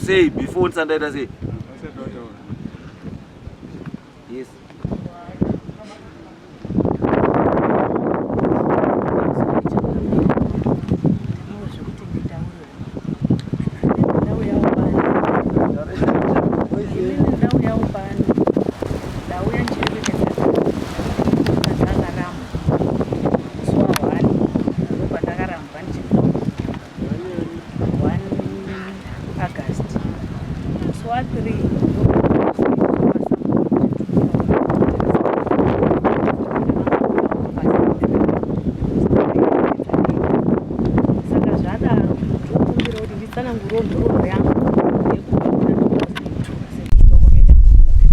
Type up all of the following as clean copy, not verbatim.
say before ndisati ndaita sei? Yes. Saka zvadaro tokumbira kuti nditsanangure nhoroondo yangu yekubva kuna 2002 sekuitwa kwakaita murume uyu.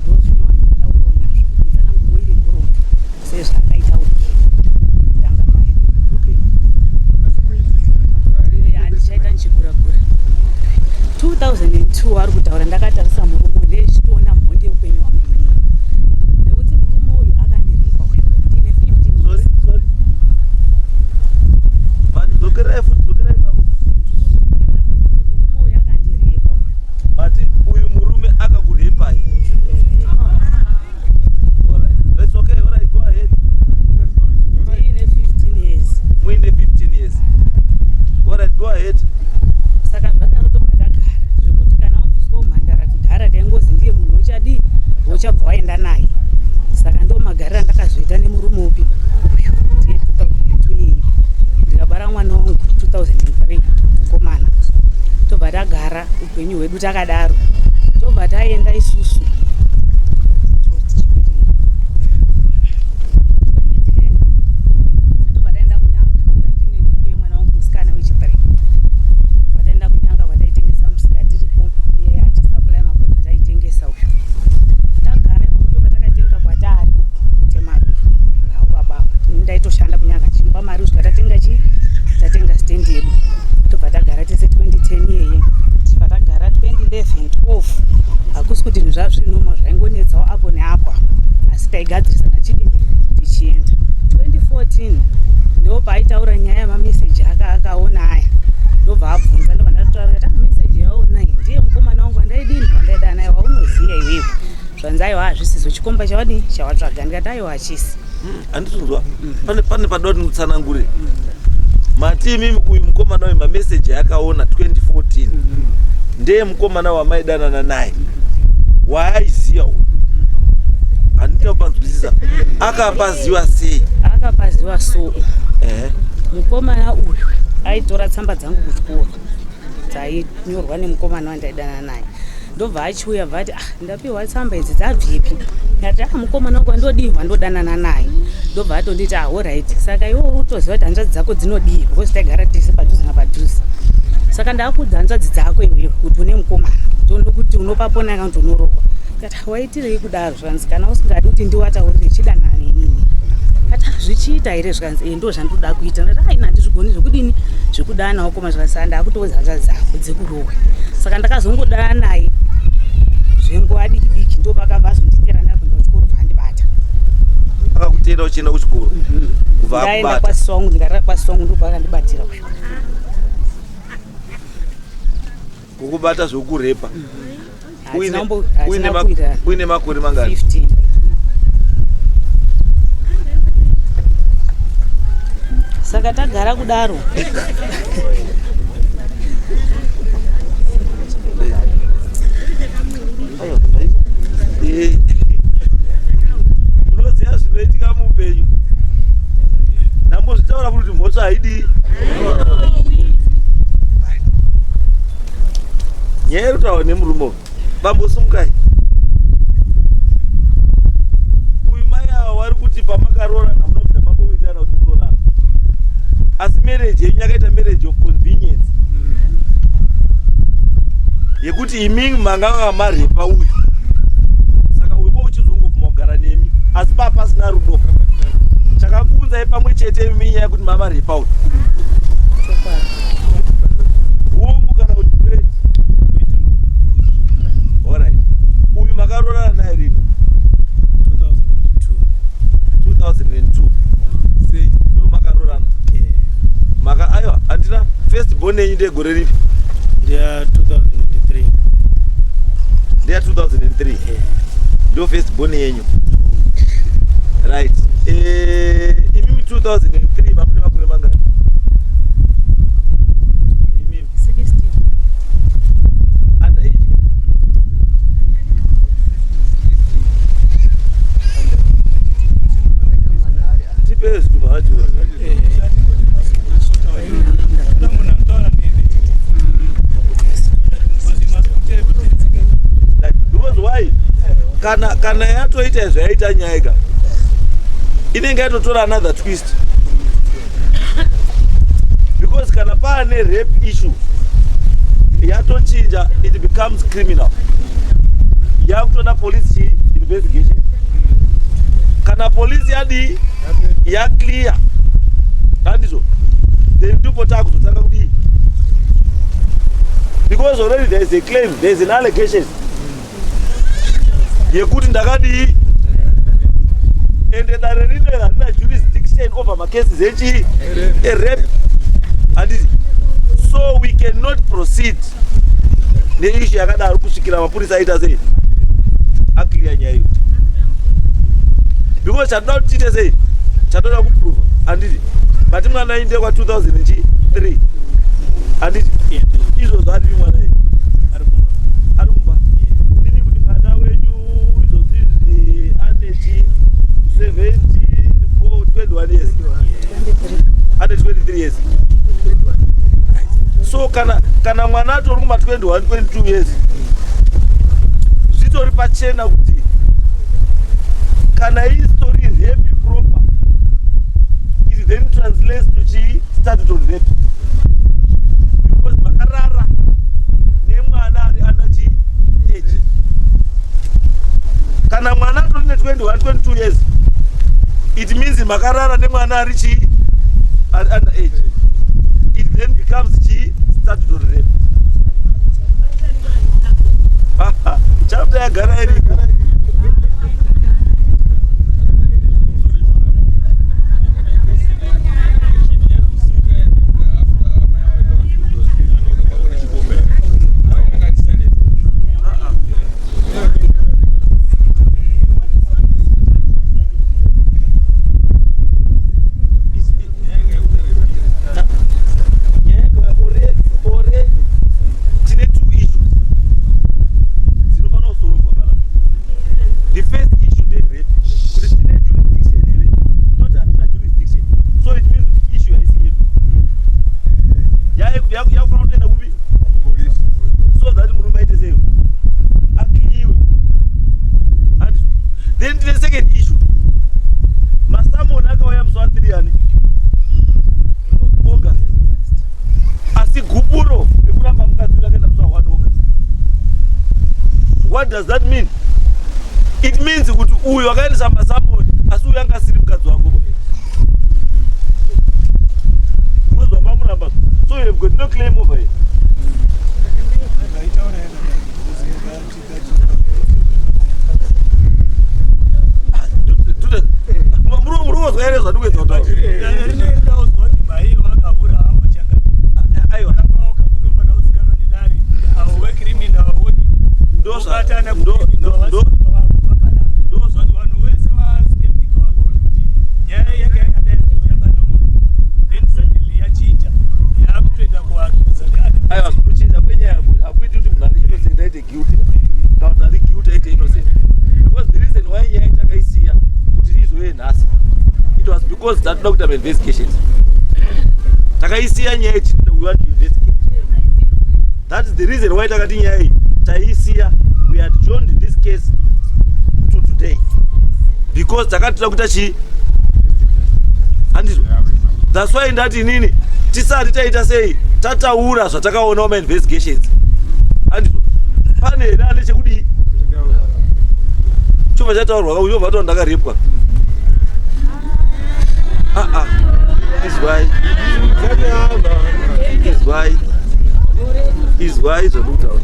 Ndozvinova ndauyawo nazvo kuti nditsanangure iri nhoroondo sezvaakaita uyu kutanga payo. Handichaita ndichigura-gura. 2002 ari kutaura ndakatarisa murume uyu ndechitoona mhondi yeupenyu hwangu inini nekuti murume uyu akandirepa uyu ndine 15 Sorry, sorry. But dzokerai futi, dzokerai ipapo. Murume uyu akandirepa uyu. But uyu murume akakurepai. Alright. It's okay, alright, go ahead. Ndine 15 years. Muine 15 years. Alright, go ahead. Saka zvadaro tobva tagara zvekuti kana wabviswa umhandara kudhara taingozi ndiye munhu uchadii uchabva waenda naye. Saka ndo magariro andakazoita nemurume upi uyu ndiye 2002 iyeyi ndikabara mwana wangu 2003 mukomana tobva tagara upenyu hwedu takadaro tobva taenda isusu 2010 tobva taenda kunyanga ndandine nhumbu yemwana wangu musikana wechi3 vataenda kunyanga kwataitengesa musika tiripo iye achisupply mabhodhi ataitengesa uyu tagara ipapo tobva takatenga kwataari kutemaruru ngavo baba ndaitoshanda kunyanga chimupa mari kusvika tatenga chi tatenga stand yedu tobva tagara tese 2010 iyeye tibva tagara 2011 12 hakusi kuti zvinhu zvazvinoma zvaingonetsawo apo neapo asi taigadzirisana chidi tichienda 2014 ndo paaitaura nyaya yamameseji aka akaona aya ndobva abvunza ndobva ndatotaura kuti ah, meseji yaona iyi ndiye mukomana wangu wandaidini wandaida naye waunoziva iwewe zvanzi aiwa hazvisizo chikomba chawadii chawatsvaga ndikati aiwa hachisi Handizvinzwa pane pane pada kuti mutsanangure mati imimi uyu mukomana uyu mameseji ayakaona 2014 ndeye mukomana wamaidanana naye waaiziva uyu handina kupanzwisisa akapaziva sei akapaziva so ehe mukomana uyu aitora tsamba dzangu kuchikoro dzainyorwa nemukomana wandaidanana naye ndobva achiuya bva ati ah, ndapiwa tsamba idzi dzabvepi ndati ah mukomana wangu wandodii wandodanana naye ndobva atonditi ah horit saka iwe uri kutoziva kuti hanzvadzi dzako dzinodii because taigara tese padhuze napadhuze saka ndakuudza hanzvadzi dzako iwewe kuti une mukomana ndokuti unopapona kana kuti unorohwa kati waitirei kudaro zvikanzi kana usingadi kuti ndiwataurire chidanana nenini kati ah, zvichiita here zvikanzi e ndo zvandoda kuita ndati aina handizvigoni zvekudini zvekudana wakoma zvikanzi saka ndakutoudza hanzvadzi dzako dzekurohwe saka ndakazongodana naye zvenguva diki diki ndo pakabva azonditera ndakuenda kuchikoro bva andibata akakutera uchienda kuchikoro kubva ndaenda akubata kwasongu ndikarara kwasongu ndipo akandibatira uyo kukubata zvekurepa Hatina hatina kuita uine makore mangani 15 saka tagara kudaro Eh. Unoziva zvinoitika muupenyu ndambozvitaura kuti mhosva haidii nyaya iri kutaurwa nemurume uyu bambo sumukai uyu mai ava wari kuti pamakaroorana munobvira mambowirirana kuti muroorana asi marriage yenyu yakaita marriage of convenience yekuti imimi manga mamarepa uyu saka uyu ko uchizongobvuma kugara nemi asi paa pasina rudo chakakuunzai pamwe chete imi nyaya yekuti mamarepa uyu hungu kana kuti kwete Alright. Uyu makaroorana naye rini? 2002. 2002. Sei? Ndo makaroorana. Yeah. Maka aiwa, handina first born yenyu ndegore ripi? Ndeya 2003. Ndeya 2003, ndo first born yenyu, right? Imimi 2003 mamune makore mangani imimi? 16. Under age ka? Tipe zvitupa zvacho. Munhu anotaura nene. Like, because why, kana yatoita zvayaita nyaya ka, inenge yatotora another twist, because kana paane rape issue yatochinja, it becomes criminal, yakutoda police chi investigation. Kana polisi yadii, yaclear, handizvo? Then ndipo taakuzotanga kudii, because already there is a claim, there is an allegation yekuti ndakadii, ende dare rino harina jurisdiction over macases echi erape, handiti? So we cannot proceed neissue yakadaro kusvikira mapurisa aita sei, aclear nyaya iyo, because chatoda kuti tiite sei, chatoda kuprova, handiti? Mati mwana inde kwa 2003, handiti? Izvozvo aripi mwana iyi? Ari kumba. Ari kumba, meaning kuti mwana wenyu izvozvizvi ane chi 17 4 21 years, ane 23 years. So kana mwana atori kuma 21 22 years, zvitori pachena kuti kana istory rape proper, it then translates to chi statutory rape, because makarara nemwana ari under chi age. Kana mwana atori ne21 22 years, it means makarara nemwana ari chi ari under age. It then becomes chi statutory rape. Chapter yagara iriko. Already tine two issues dzinofanira kusolvwa panapa. The first issue nderape, kuti tine jurisdiction here. Toti hatina jurisdiction, so it means kuti issue haisi yedu, yakufanira kutoenda kupi, so that murume aite sei, acleariwe. And then tine second issue, masummons akauya musi wa3 ani August, asi gupuro rekuramba mukadzi uyu rakaenda musi wa1 August. What does that mean? It means kuti uyu akaendesa masummons, asi uyu anga asiri mukadzi wako, because wanga wamuramba, so you have got no claim over here. Vaitaura Muri kuzwa here zvandikuedza kutaura? Rinoendaudzwa kuti mai vakahura havo changa. Aiwa. Kunofanira kuzikanwa nedare avo vecriminal vobatana kucriminal vasimuka vabva panapa. Vanhu vese vaskeptical about kuti nyaya yanga yakadai so yabata munhu, then suddenly yachinja, yakutoenda kuaccusa the other. Aiwa, kuchinja kwenyaya hakuiti kuti munhu ari innocent aite guilty, kana kuti ari guilty aite innocent, because the reason why nyaya takaisiya kuti izove nhasi, it was because tatoda kuita mainvestigations. Takaisiya nyaya ichiti we want to investigate. That is the reason why takati nyaya iyi taiisiya. We had joined this case to today because takati toda kuita chii, handizvo? That's why ndati inini tisati taita sei, tataura zvatakaona mumainvestigations, handizvo? Pane here ane chekudii chobva chataurwa? Uchobva taura ndakarepwa. Aa, izwai, izwai, izwai zvandikutaura,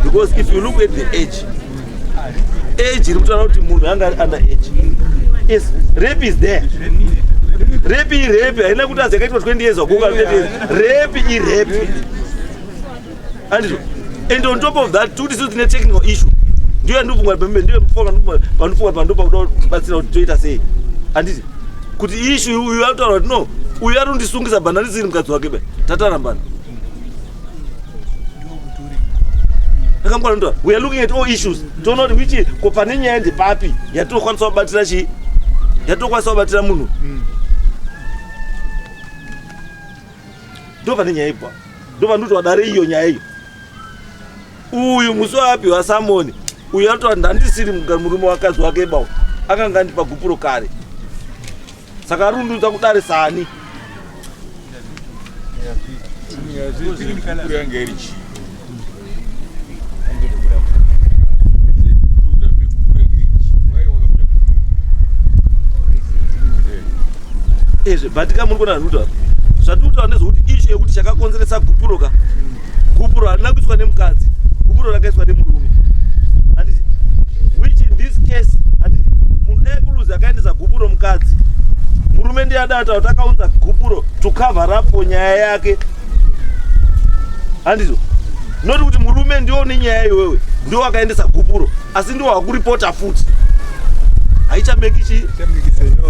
because if you look at the age, age iri kutaura kuti munhu anga ari under age. Yes, rape is there. Rape irape, haina kuti azi yakaitwa 20 years ago kana 30 years. Rape irape, handizvo? And on top of that, tuti isu tine technical issue. Ndiyo yandikufunga pembe, ndiyo pandifunga pandopa kuda kubatsira kuti toita sei, handiti? Kuti issue uyu anotaura kuti no, uyu ari kundisungisa bhana risiri mukadzi wake be tatarambana. Akamukwana, we are looking at all issues, toona kuti which ko pane nyaya ndepapi yatinokwanisa kubatira chii, yatinokwanisa kubatira munhu. Ndo pane nyaya ipa, ndo pandikuti wadare iyo nyaya iyo. Uyu musi waapiwa summon, uyu anotaura ndandisiri murume wakadzi wake bawo, akanga andipa gupuro kare, saka arundudza kudare sani. Yanga iri chii? Ezve, but ka muri kuona zvandikutaura, zvandikutaura ndezvekuti issue yekuti chakakonzeresa gupuro ka, gupuro harina kuiswa nemukadzi, gupuro rakaiswa nemurume, handiti? Which in this case, handiti, munhu dai kuruzi akaendesa gupuro mukadzi, murume ndiye adata kuti akaunza gupuro to cover up for nyaya yake, handizvo? Noti kuti murume ndiwo nenyaya iwewe, ndiwo akaendesa gupuro, asi ndiwo wakuripota futi, haichameki chi,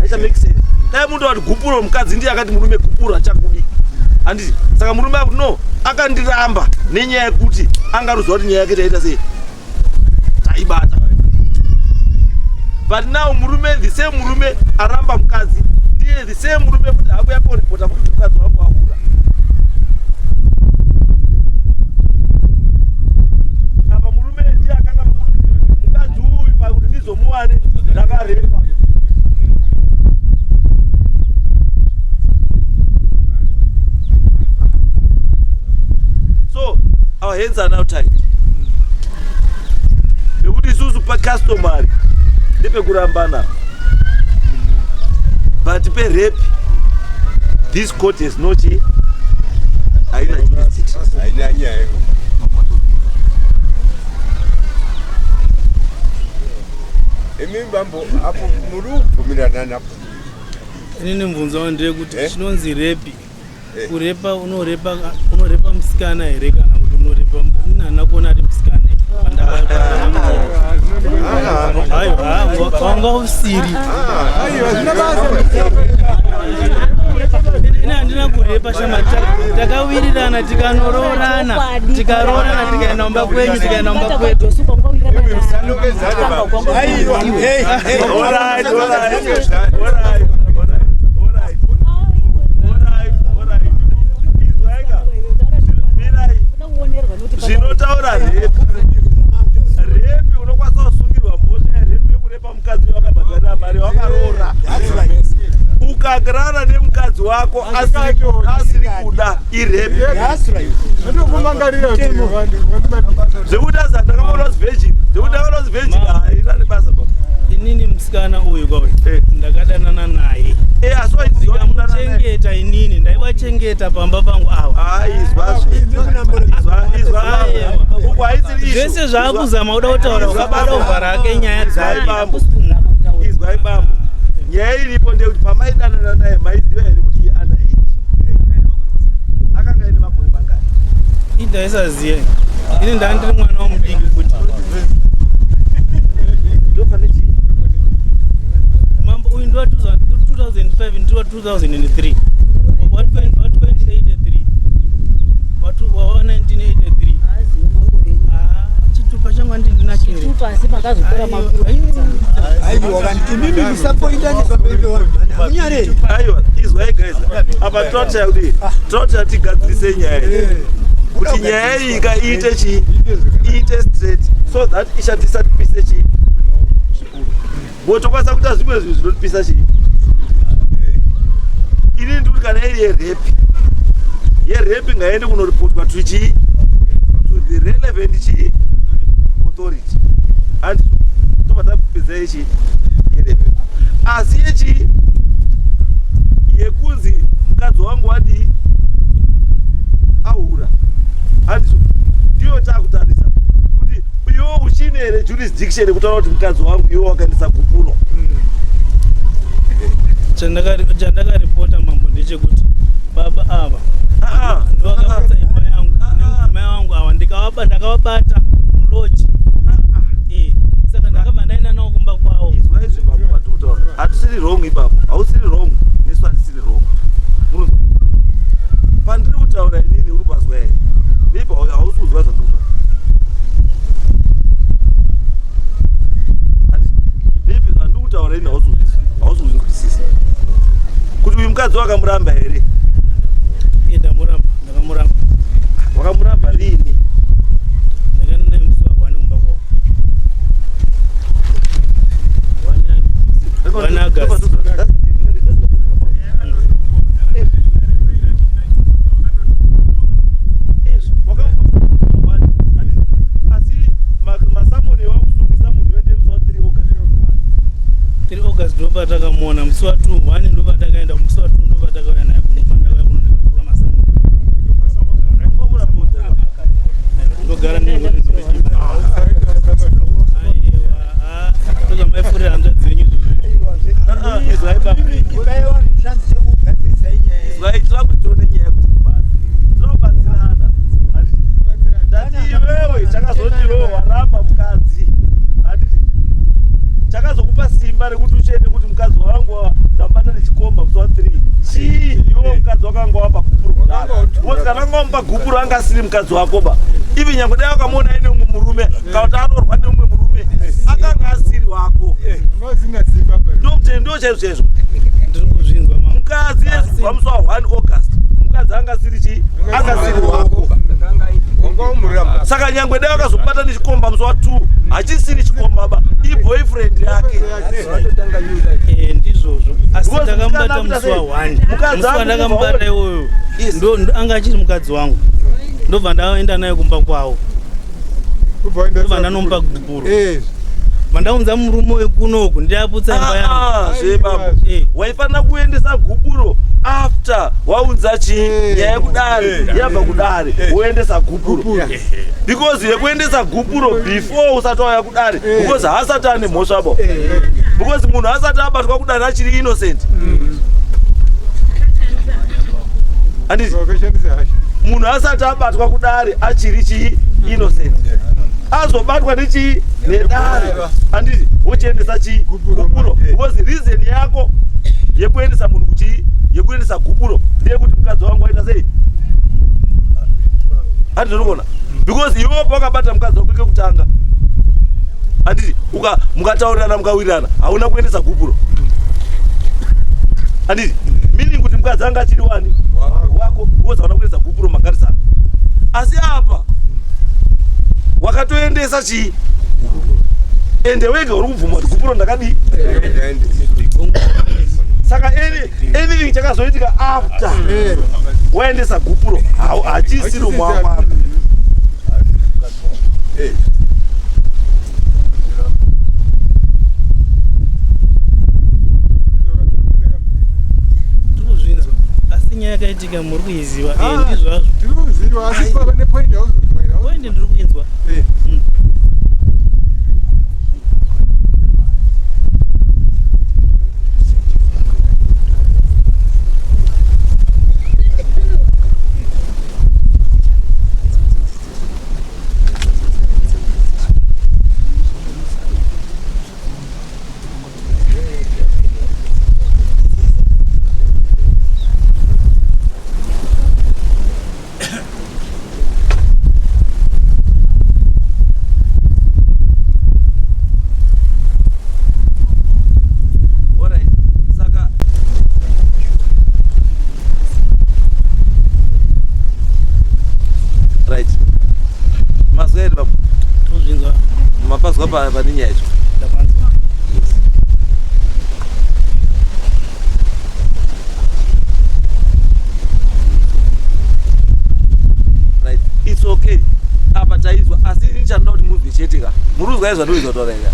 haichameki sense. Dai munhu wati gupuro mukadzi ndiye akati murume gupuro hachakudi, handiti? Saka murume akuti no, akandiramba nenyaya yekuti angaruziva kuti nyaya yake taita sei, taibata. But now murume, the same murume aramba mukadzi ndiye the same murume kuti akuya koripota kuti mukadzi wangu ahura. Apa murume ndiye akanga kuti mukadzi uyu pakuti ndizomuwane ndakarepa. So our hands are now tied, nekuti isusu pacustomary ndepekurambana, but perape this court has no chi, haina jurisdiction. Haina nyaya. Imi bambo apo muri kubvumirana napo? Inini mubvunzo wangu ndeyekuti Eh? chinonzi rape, Eh. kurepa, unorepa musikana here kana kuti unorepa? Ini handina kuona ari musikana. Aiwa, wanga usiri. Ini handina kurepa shama. Takawirirana, tikanoroorana, tikaroorana, tikaenda kumba kwenyu, tikaenda kumba kwedu. All right, all right, all right, all right, all right, all right. Izwaika. Mirai. Zvinotaura rape, rape unokwanisa kusungirwa mhosva yerape yekurepa mukadzi wakabhadharira mari wakaroora. Ukarara nemukadzi wako asiri kuda, irape. Zvekuti azi ndakaona kuti virgin, zvekuti ndakaona kuti virgin, haina nebasa pa. Inini musikana uyu kwauri Eh. ndakadanana naye, Eh, asi waiziva kuti udanana naye. ndikamuchengeta. Inini ndaivachengeta pamba pangu ava. Ai, izwazve, izwa, izwa. Aiwa. Uku haisiri issue. Zvese zvaakuzama kuda kutaura, Izwa kuda bambo. kuvhara ake nyaya Izwai dzake. bambo, izwai bambo, nyaya iripo ndeyekuti pamaidanana naye maiziva here kuti iye under age? Akanga aine makore mangani? Indaisaziva ini, ndanga ndiri mwana womudiki kuti. Ndopane chii? Mambo, uyu ndiwa 2005, ndiwa 2003, wa 2083, wa 1983. Ah, chitupa changu handindinacho here? Pasi makazotora makuru. Aiwa, imimi musapoita nepamberi pevanhu, munyarei. Aiwa, izwai guys, apa tocha kuti tocha tigadzirise nyaya iyi, kuti nyaya iyi ka iite chii, iite straight, so that ishatisatipise chii zvikuru, tokwanisa kuita zvimwe zvinhu zvinotipisa chii. Inini ndikuti kana iri yerape, yerape ngaende kunoripotwa to chii, to the relevant chii, authority, and tobva tapedza yechi yerape. Asi yechi yekunzi mukadzi wangu wadii, ahura, handizvo? Ndiyo takutarisa kuti iwe uchine here jurisdiction yekutaura kuti mukadzi wangu iwe wakaendesa gupuro. Chandakaripota mambo ndechekuti baba ava Ah, ah. ndovakaputsa imba yangu nemudzimai wangu ava, ndakavabata mulodge. andaenda nawo kumba kwavo. Izwa izvi baba vatiri kutaura. Hatisiri wrong ipapo. Hausiri wrong. Nesu hatisiri wrong. Murunzwa. Pandiri kutaura inini uri pazwa here? Maybe hausi kuzwa zvandiri kutaura. Maybe zvandiri kutaura ini hausi kuzvinzwisisa. Kuti uyu mukadzi wakamuramba here? Iye ndamuramba, ndakamuramba. Wakamuramba rini? Ndakaenda naye musi wa 1 kumba kwavo. 1 August. Asi masamoni wakusungisa munhu wende musi wa 3 August. 3 August ndopatakamuona musi wa 2 1 ndopatakaenda musi wa 2 ndopatakauya naye kuno pandakauya kuno ndikatora masamoni. Ndogara neaiwa ndozvamaifurira hanzvadzi dzenyu izvozvo. Izwai baba. Ipai vanhu chance yekugadzirisa inyaya. Izwai tirakutoona nyaya yekuti basi. Tinobatsirana. Ndati iwewe chakazoti iwewe waramba mukadzi. Handiti chakazokupa simba rekuti uchiende kuti mukadzi wangu ndamubata nechikomba musi wa 3. Chii iwewe mukadzi wakanga wapa gupuro kudaro. Because kana wanga wamupa gupuro anga asiri mukadzi wako ba. Ivi nyangwe dai wakamuona aine umwe murume kana kuti aroorwa neumwe murume akanga asiri wako. Ndomutendo chaizvo chaizvo. Ndiri kuzvinzwa mama. Mukadzi kubva musi wa 1 August mukadzi anga asiri chii anga asiri wako. Saka nyangwe dai wakazobata nechikomba musi wa 2 hachisiri chikomba ba iboyfriend yake. Ndizvozvo asi Because ndakamubata mukadzi musi wa 1 mukadzi musi wandakamubata akubva iwoyo Yes. ndo anga achiri mukadzi wangu ndobva ndaenda naye kumba kwavo ndobva ndanomupa gupuro vandaunza murume wekunoku ndiaputsa imba yangu. Ah, zvebambo waifanira kuendesa gupuro after waunza chii nyaya yekudare yabva kudare woendesa gupuro because yekuendesa gupuro before usati wauya kudare because haasati ane mhosva bo because munhu asati abatwa kudare achiri innocent handiti munhu asati abatwa kudare achiri chii innocent azobatwa nechii nedare handiti wochiendesa chii gupuro because reason yako yekuendesa munhu kuchii yekuendesa gupuro ndeyekuti mukadzi wangu waita sei handiti urikuona because iwewo pawakabata mukadzi wako kekutanga handiti mukataurirana mukawirirana hauna kuendesa gupuro handiti meaning kuti mukadzi anga achiri wani wako because hauna kuendesa gupuro magarisana asi apa wakatoendesa chii ende wega uri kubvuma kuti gupuro ndakadii saka anything chakazoitika after waendesa gupuro hachisiri mwamwako. Ndiri kuzvinzwa asi nyaya yakaitika muri kuiziva. Ndizvazvo. Tiri kuziva asi pava nepoint yauzozwa. Point ndiri kuinzwa. Alright. Saka right mazwa here baba? Ndiri kuzvinzwa. Mapazwa pane nyaya yacho? Ndapanzwa. Right, it's okay, apa taizwa asi ini chandinoda kuti muzwe chete ka muri kuzwa zvandikuedza kutaura ika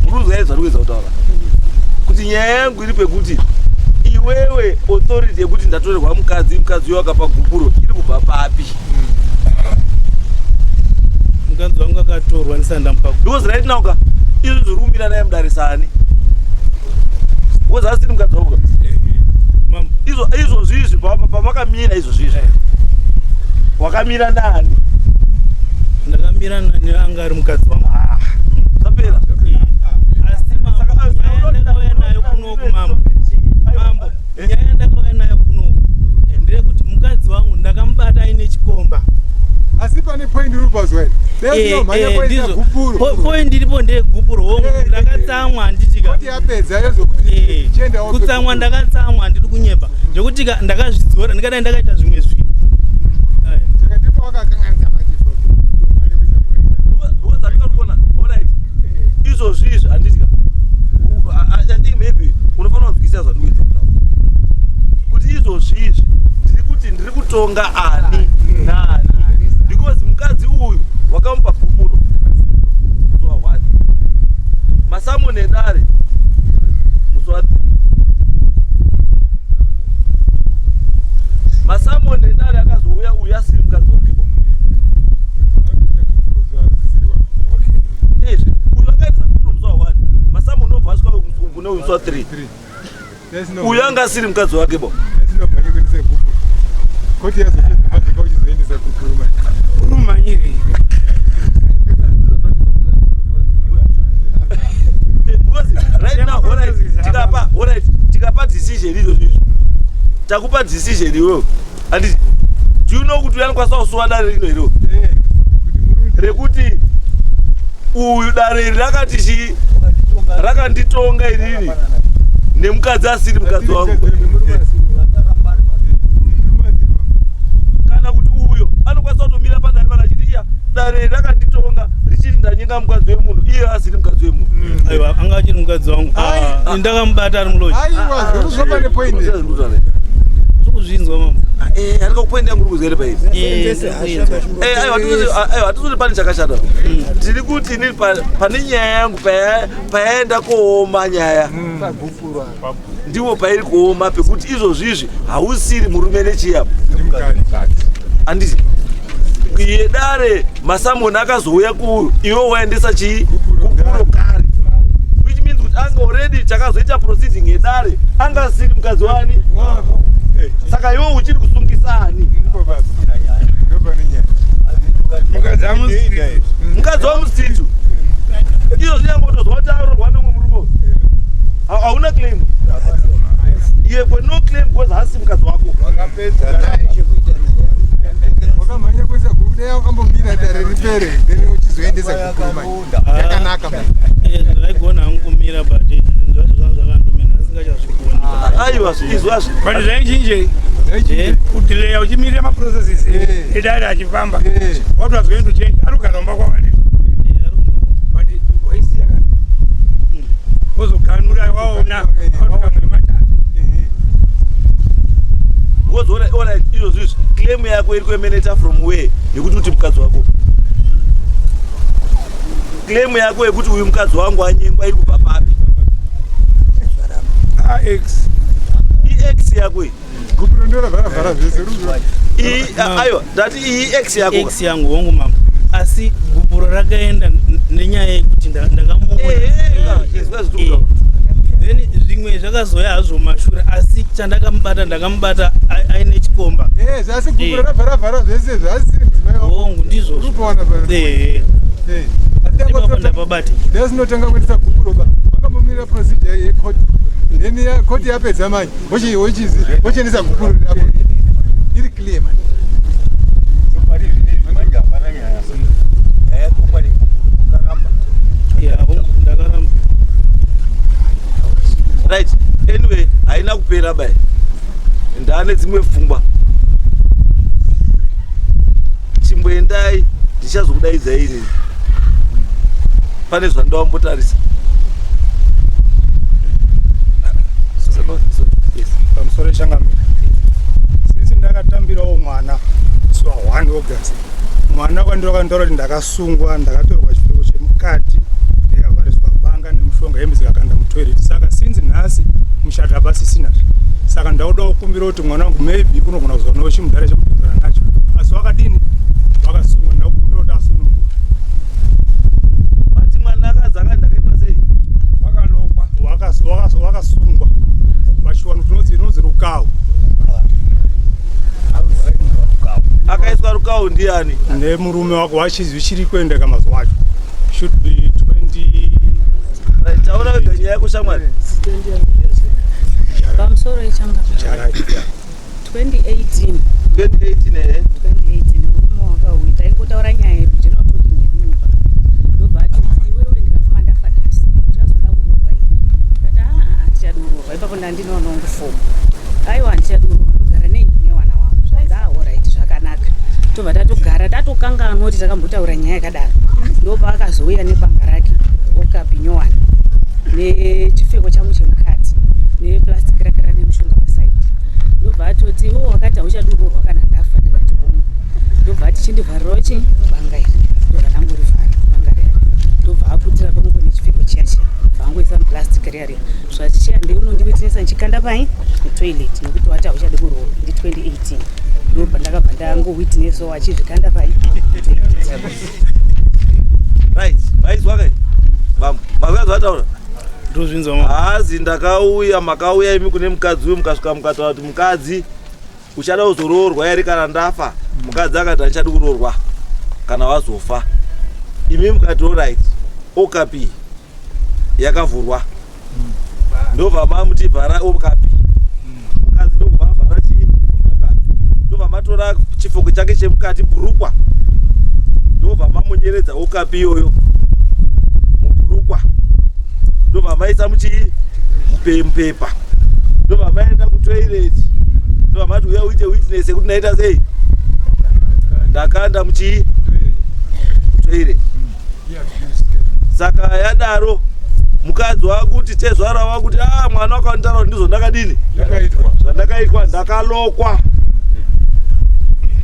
muri kuzwa zvandikuedza kutaura kuti nyaya yangu iri pekuti iwewe authority yekuti ndatorerwa mukadzi mukadzi uyo akapa gupuro iri kubva papi? Mukadzi wangu akatorwa ndisati ndamupa gupuro. Because right now ka izvi zviri kumira naye mudare sani because asiri mukadzi wako ka. Mambo. Izvo zvizvi pamakamira izvo zvizvi wakamira nani? Ndakamira nani anga ari mukadzi wangu. Zvapera. kunoku mambo mambo nyaya yandakauya nayo kunoku ndeyekuti mukadzi wangu ndakamubata aine chikomba. Asi pane point iri pazwa here? Dai Eh, kuita ndizvo. gupuro. Point iripo ndeyegupuro hongu. Ndakatsamwa handitika. Koti yapedza yozokuti chiendawo. Kutsamwa ndakatsamwa, handidi kunyepa, zvekuti ndakazvidzora, ndingadai ndakaita zvimwe zvinhu. Saka ndipo wakakanganisa manje. Because andikatoona, alright, izvozvi izvi handitika. I think maybe unofanira kunzwisisa zvandikuedza kutaura, kuti izvozvi izvi ndiri kuti ndiri kutonga ani nani, because mukadzi uyu wakamupa gupuro musi wa1, masamoni edare musi wa3, masamoni edare akazouya uyu asiri mukadzi wakepo. Izvi uyu akaendesa gupuro musi wa1, masamoni obva asvika kune uyu musi wa3, uyu anga asiri mukadzi wake bo. Mhanye kuendesa gupuro, koti yazopedza manje kauchizoendesa gupuro manje. Urumhanyirei? Because right now, alright, tikapa, alright, tikapa decision izvo zvizvo, takupa decision iwewe, handiti? Do you know kuti uyanokwanisa kusuwa dare rino here rekuti uyu dare iri rakati chii, rakanditonga inini nemukadzi asiri mukadzi wangu, kana kuti uyo anokwanisa kutomira padare pana achiti iya dare iri rakanditonga richiti ndanyenga mukadzi wemunhu, iye asiri mukadzi wemunhu? Aiwa, anga achiri mukadzi wangu. Ah, ndakamubata ari mulodge. Aiwa, zvirikuzwa pane point. Tiri kuzvinzwa mama. Handika kupoint yangu uri kuzwa here pairi? Eh, ndiri kuinzwa. Aiwa, aiwa, hatizoti pane chakashata. Tiri kuti inini pane nyaya yangu payaenda kuoma nyaya, ndiwo pairi kuoma pekuti izvozvizvi hausiri murume nechiyabo, handiti? Yedare masamoni akazouya kuuyu, iwe waendesa chii, gupuro kare, which means kuti anga already chakazoita proceeding yedare anga asiri mukadzi wani. Saka iwe uchiri kusungisani? Mukadzi amusiri. Mukadzi wamusitu izvo zvinyangotozwa kuti arorwa nemumwe murume uyu. Hauna claim, you have got no claim because haasi mukadzi wako. Wakapedza naye, wakamhanya kuisa gupuro. Dai wakambomira dare ripere, then uchizoendesa gupuro manje, yakanaka manje. Eh, ndaigona hangu kumira, but zvinhu zvacho zvanga zvakandomena, asingachazvigoni. Aiwa, izwazvi. But zvaichinjei kudelaya uchimirira maprocesses edare achifamba? What was going to change? Ari kugara mumba kwawandi, but waisiya wozoganura waona outcome yematare. Because alright, izvozvo izvi claim yako iri kuemanate from where yekuti uti mukadzi wako, claim yako yekuti uyu mukadzi wangu anyengwa iri kubva papi? Ex. Iex yako iyi? Gupuro ndoravharavhara zvese. Aiwa, ndati iyi ex yako. Ex yangu, hongu mama, asi gupuro rakaenda nenyaya yekuti ndakamuona. Izwa zviri kutaura. Then zvimwe zvakazoya hazvo mashure, asi chandakamubata, ndakamubata aine chikomba. Zvasi gupuro ravharavhara zvese, zvasisiri mudzimai wako. Hongu, ndizvozvo. Uri kupawana. Ipapo ndapabata. Ndasinotanga kuendesa gupuro ba vakambomirira procedure yecourt, then court yapedza manje wochiendesa gupuro rako iri clear manje. Pari zvinezvi manje hapana nyaya, nyaya yatongwa negupuro, wakaramba. Ya, hongu, ndakaramba. Right, anyway, haina kupera bai, ndaane dzimwe pfungwa. Chimboendai, ndichazokudaidzai inini, pane zvandawambotarisa. Yes. Pamusoro changamira, since ndakatambirawo mwana musi wa1 August, mwana kwandiro kuti ndakasungwa, ndakatorwa chipfeko chemukati, ndikavhariswa banga nemushonga, hembe dzikakanda mutoilet. Saka since nhasi muchato hapasisina, saka ndauda kukumbira kuti mwana wangu maybe unogona kuzonawo chimudhara chekudhonzana nacho, asi wakadini, wakasungwa. Ndakukumbira kuti asunungurwe. Mati mwana akadzi akati ndakaitwa sei? Wakalokwa, wakasungwa pachiwano rinonzi rukawo. Akaiswa rukawo ndiani? Nemurume wako wachiri kuendeka mazuva acho, should be 20. Right, taura wega nyaya yako, shamwari. Pamusoro ichanga 2018. 2018 ehe. 2018 murume wakauya, taingotaura nyaya yedu general talking yedu mumba, ndobva atoti, "Iwewe, ndikafuma ndafa nhasi, uchazoda kuroorwa here?" Ndati, "Aa, handichadi kuroorwa." Ipapo ndandinoona ungufomu. "Aiwa, handichadi kuroorwa, ndogara nei newana wangu." Zvanzi, "Alright, zvakanaka." Tobva tatogara, tatokanganwa kuti takambotaura nyaya yakadaro. Ndopaakazouya nebanga rake, okapi nyowani, nechipfeko changu chemukati, neplastic rake rine mushonga pasaidi. Ndobva atoti, "Iwo wakati hauchadi kuroorwa kana ndafa." Ndikati, "Hongu." Ndobva ati, "Chindivharirawo chi banga iri." Ndobva ndangorivhara banga riya. Ndobva aputira pamwepo nechipfeko chiya chiya, bva angoisa muplastic riya riya. Zvikati, "Chiya ndeinondiwitinesa ndichikanda pai mutoilet, nekuti wati hauchadi kuroorwa." Ndi 2018 ndobva ndakabva ndangowitnesawo achizvikanda pai mutoilet. Right, maizwa kai bambo? Mazwa zvataura? Ndozvinzwa, mambo. Hazi ndakauya, makauya imi kune mukadzi uyu, mukasvika mukataura kuti, "Mukadzi, uchada kuzoroorwa here kana ndafa?" Mukadzi akati, "Handichadi kuroorwa kana wazofa." Imi mukati, "Alright." Okapi yakavhurwa, ndobva mamuti, "Vhara okapi." Mukadzi ndobva avhara chii, okapi. Ndobva matora chipfeko chake chemukati, bhurukwa, ndobva mamunyeredza okapi iyoyo mubhurukwa, ndobva maisa muchii, mupepa, ndobva maenda kutoilet, ndobva mati, "Uya uite witness yekuti ndaita sei, ndakanda muchii, toilet." Saka yadaro, mukadzi wakuti, tezvara wakuti, "A, mwana wakanditaura kuti ndizvo ndakadini." Ndakaitwa. "Zvandakaitwa, ndakalokwa.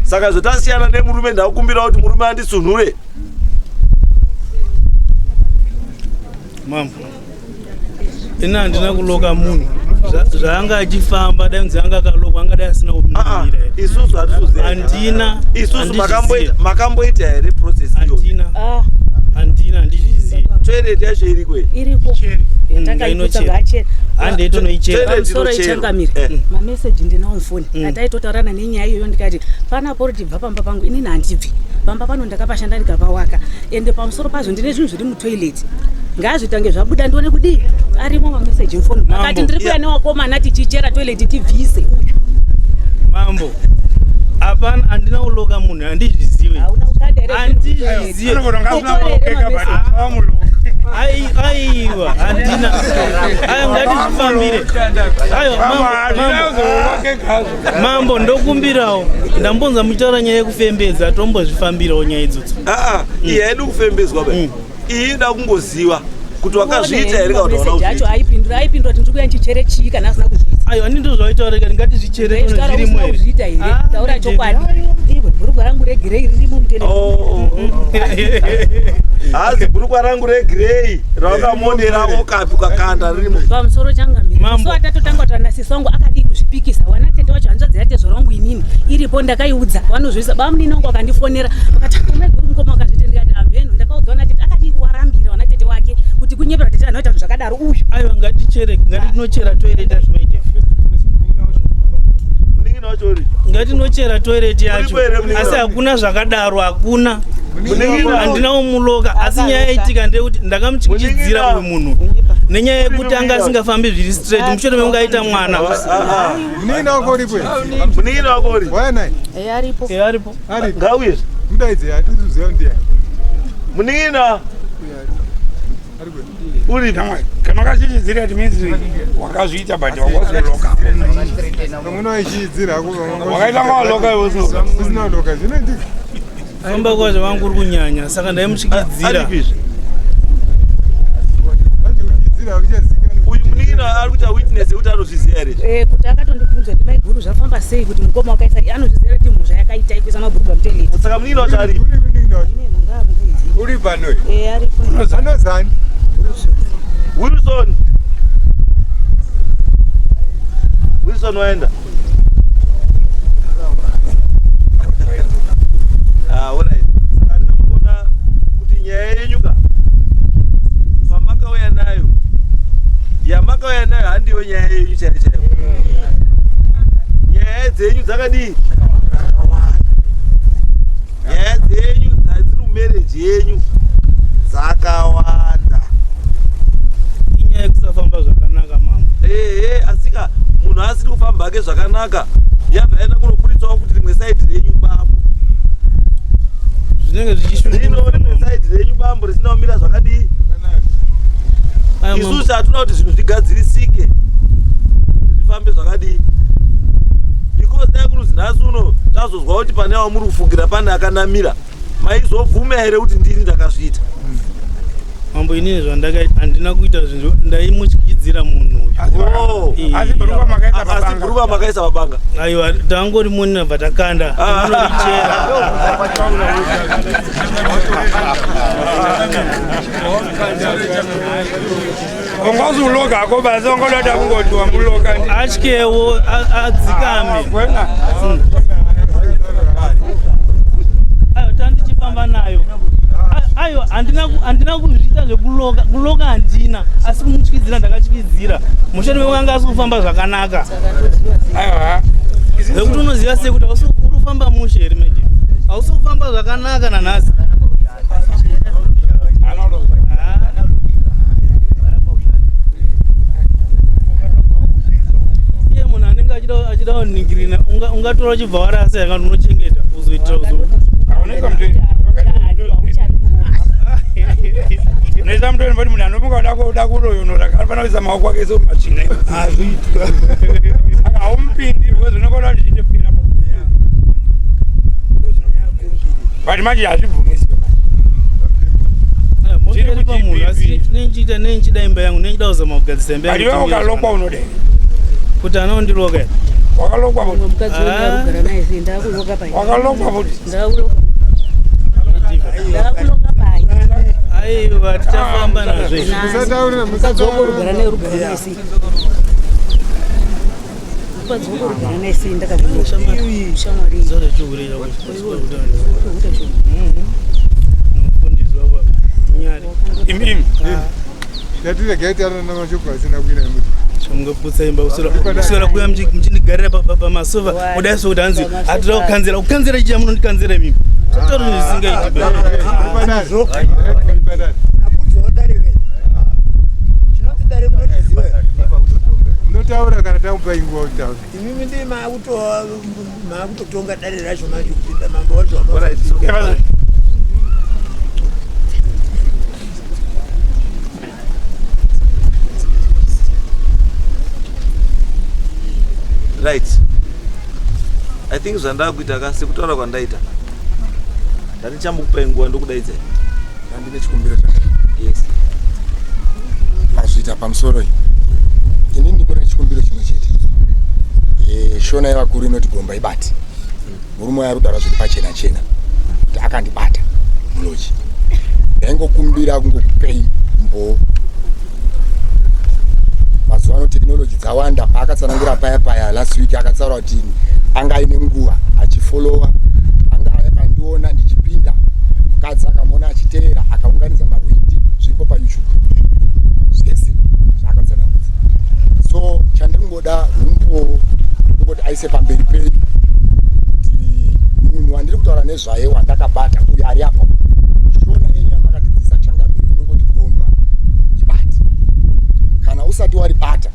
Saka zvotasiyana nemurume, ndakukumbira kuti murume andisunhure." Mambo, ini handina kuloka munhu. Zvaanga achifamba, dai kunzi anga akalokwa, angadai asina Ah, ah, kumira. Isusu hatikuziva. Handina. Isusu handizvizivi. makamboita here process iyoyo? Handina. Ah, Handina, handizvizivi. Toilet yacho iriko here? Iriko. Inochera. Yatakaiputsa. Handei tonoichera. Toilet Pamusoro inocherwa. ichangamire. Mameseji ndinawo mufoni. Ataitotaurana nenyaya iyoyo. Ndikati, "Panapo uri tibva pamba pangu, inini handibvi pamba pano, ndakapashanda ndikapawaka. Ende pamusoro pazvo ndine zvinhu zviri mutoilet, ngazvitange zvabuda ndione kudii." Arimo mameseji mufoni. Mambo. Akati, "Ndiri kuya newakomana tichichera toilet tibvise uyu." Mambo, hapana, handina kuloka munhu, handizvizivi. Hauna kukanda here? Handizvizivi. Anogona ngasina kulokeka, but amuloka. Aiwa, handina. Ayo, ngatizvifambire. Aiwa, mambo, mambo. Mambo, ndokumbirawo, ndambonza muchitaura nyaya yekufembedza, tombozvifambirawo nyaya idzodzo. Aa, iyi haidi kufembedzwa ba. Iyi ida kungoziva kuti wakazviita here kana kuti hauna Mameseji acho kuzviita. aipindura, aipindura kuti, "Ndiri kuya ndichere chii?" kana asina kuzviita. Aiwa, ndizvo zvaitaurika, ngatizvichere tono Taura zvirimo usina here. kuzviita here? Ah, Taura chokwadi iwe. Bhurugwa rangu regrey ririmo mutelefoni. Oh. Hazi bhurukwa rangu regrey rawakamonera okapi ukakanda ririmo. Pamusoro changamire. Mambo. So atatotanga kutaura nasisi wangu, akadii kuzvipikisa? Wana tete wacho, hanzvadzi yatezvo rangu inini iripo, ndakaiudza, vanozvisa. Bamunini wangu akandifonera, vakati, "Maiguru, mukoma wakazvite." Ndikati, "Hameno, ndakaudzwa natete." Akadii kuwarambira wana tete wake kuti kunyepera tete anoita zvinhu zvakadaro uyu? Aiwa, ngatichere, ngatinochera toilet yacho, maitefu. Munin'ina wacho uri Ngatinochera toilet yacho. Uripo here, munin'ina? Asi hakuna zvakadaro, hakuna. Munin'ina. Handina kumuloka, asi nyaya yaitika ndeyekuti ndakamutyityidzira uyu munhu nenyaya yekuti anga asingafambi zviri straight, mushure mekunge aita mwana. Ah, ah. Munin'ina wako uripo here? Munin'ina wako uri? Waya naye. Aripo. Eh, aripo. Aripo. Ngauye. Mudaidze, hatikuziva ndiani. Munin'ina. Ari kuya. Uri? Kana wakachichidzira, it means wakazviita, but wakazoloka. Vamwe vaichiidzira. Wakaita ngawaloka iwe usina. Usina kuloka, zvinoitika. Kufamba kwazvo vangu uri kunyanya, saka ndaimutyityidzira. Aripizve? Vachi kuchiidzira hakuchazikanwa. Uyu munin'ina ari kuita witness yekuti anozviziva here? Eh, kuti akatondibvunza kuti, "Maiguru, zvafamba sei kuti mukoma wakaisa?" Anozviziva kuti mhosva yakaita ikuisa mabhurugwa mutoilet. Saka munin'ina wacho aripi? Uri munin'ina wacho. Uri pano. Aripo. Anozani. Wilson, Wilson waenda. Ah, alright. Saka ndinoda kuona kuti nyaya yenyu ka pamakauya nayo, yamakauya nayo handiyo nyaya yenyu chaiyo chaiyo. Nyaya dzenyu dzakadii? Nyaya dzenyu dzadziri mumarriage yenyu dzakawanda. Inyaya yekusafamba zvakanaka, mambo. Ehe, asika munhu Munhu asiri kufamba hake zvakanaka, yabva yaenda kunoburitsawo kuti rimwe saidi renyu bambo zvinenge rino zvichishungurudza rimwe mambo. saidi renyu bambo risina kumira zvakadii. Aya mambo, Isusu hatuna kuti zvinhu zvigadzirisike, kuti zvifambe zvakadii, because dai kuruzi nhasi uno tazozwa kuti pane wamuri kufungira pane akanamira, maizobvuma here kuti ndini ndakazviita? Mambo, inini zvandakaita, handina kuita zvinhu, ndaimutyidzira munhu uyu. Oh. Asi bhurukwa makaisa Asi pabanga. bhurukwa makaisa pabanga? Aiwa, tangori monina bva takanda unorichera. Ungazuloka ako basi ungoda kungoti wamuloka ndi. Atyewo, adzikame. Kwena. Aiwa, tandichifamba nayo. Aiwa, handina kuzviita zvekuloka, kuloka handina, asi kumutyidzira ndakatyidzira mushure mekunge asi kufamba zvakanaka. Aiwa. Zvekuti unoziva sei kuti hausi uri kufamba mushe here manje, hausi kufamba zvakanaka nanhasi. Ah. Iye munhu anenge achida kuningirina, ungatora uchibva warasa yakati unochengeta uzoitira uzo. Unoisa mutweni. Unoisa mutweni kuti munhu anomuka uda kuroyonora anofanira kuisa maoko ake so matsvina. Hazviiti. Saka haumupindi because unongoda kuti zviite pina. But manje hazvibvumisi. Moteri pamunhu, asi nenchiita nenchida imba yangu, nenchida kuzama kugadzisa imba But yangu. iwe ukalokwa unodei? Kuti anondiloka here? Wakalokwa futi. Mukadzi wenyu arikugara naye sei? Ndakuloka pai? Wakalokwa futi. Ndakuloka, ndakuloka pai? Aiwa, tichafamba nazvo izvi. Musataurira. Mukadzi wako urugara naye, urugara Musataurira. naye sei? Mukadzi wako urugara naye sei? Ndakakuloka shamwari. Zvachihure. Mufundisi wako nyari. Imi imi. Ngatiregai taurana namashoko asina kuira muti. Mungaputsa imba, kuswera kuya muchindigarira pamasofa kudai, so kuti hanzi hatida kukanzera, kukanzera chicha munondikanzera imimi, tauri zvisingaiti. Padare. Chinonzi dare munochiziva. Munotaura kana tamupa inguva kutaura. Imimi ndii maakutotonga dare racho manje kupinda mambo wacho. Alright, so- Right, I think zvandakuita ka, sekutaura kwandaita, ndandichambokupai nguva, ndokudaidzai. Ndine chikumbiro chake. Yes. Mazviita pamusoro iyi, ini ndingori nechikumbiro chimwe chete. Shona yevakuru inoti gomba ibati. Murume uyo ari kutaura zviri pachena chena kuti akandibata mulodge. Ndaingokumbira kungokupei mbo mazuva ano technology dzawanda. Paakatsanangura paya paya last week, akatsaura kuti anga aine nguva achifolowa, anga akandiona ndichipinda, mukadzi akamuona achiteera, akaunganidza mahwindi, zviripo paYouTube zvese zvaakatsanangudza. So chandingoda umbowo kungoti aise pamberi pedu kuti munhu wandiri kutaura nezvaye wandakabata uyu ari apa. Shona yenyu yamakatidzisa changamiri inongoti gomba ibati, kana usati waribata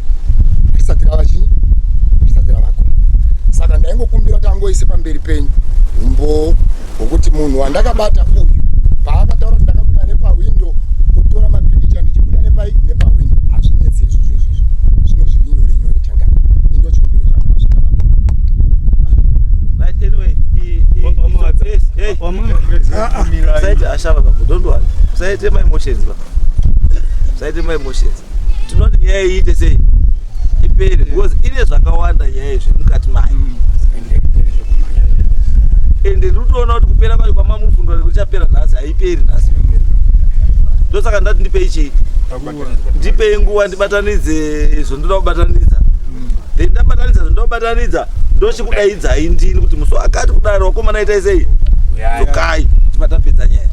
harisati rava chii, harisati rava gomba. Saka ndaingokumbira kuti angoise pamberi penyu umbowo hwokuti munhu wandakabata uyu, paakataura kuti ndakabuda nepahwindo kutora mapikicha ndichibuda nepai nepahwindo, hazvinetse izvozvo. Izvizvo zvino zviri nyore nyore changamiri, indo chikumbiro changu. Masvika baba. Right, anyway, yes, hey. Usaite ashava baba, don't worry. Usaite my emotions baba. Usaite my emotions. Tinoti nyaya iyi iite sei? Ipere because ine zvakawanda nyaya iyi zviri mukati mayo. Ende ndiri kutoona kuti kupera kwacho kwamamufungira kuti kuchapera nhasi, haiperi nhasi. Ndosaka ndati ndipei chii? Ndipei nguva ndibatanidze zvondoda kubatanidza. Then ndabatanidza zvondoda kubatanidza, ndochikudaidzai ndini kuti musi wakati kudaro, wakomana itai sei? Dzokai tibva tapedza nyaya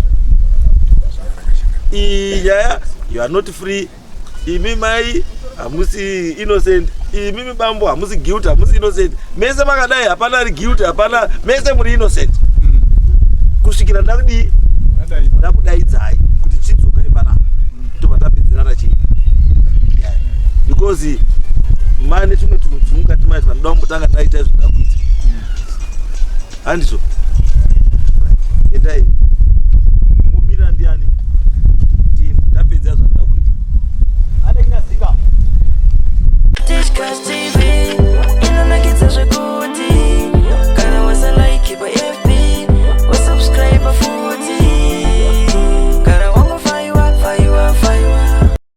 iyi. Nyaya, you are not free. Imi mai hamusi innocent, imimi bambo hamusi guilty, hamusi innocent. Mese makadai hapana ari guilty, hapana, mese muri innocent kusvikira ndakudii, ndakudaidzai kuti chidzokai panapa, tobva tapedzerana chii, because mane tumwe tunhu turi mukati. maitwa ndoda kumbotanga ndaita izvo nda kuita, handizvo?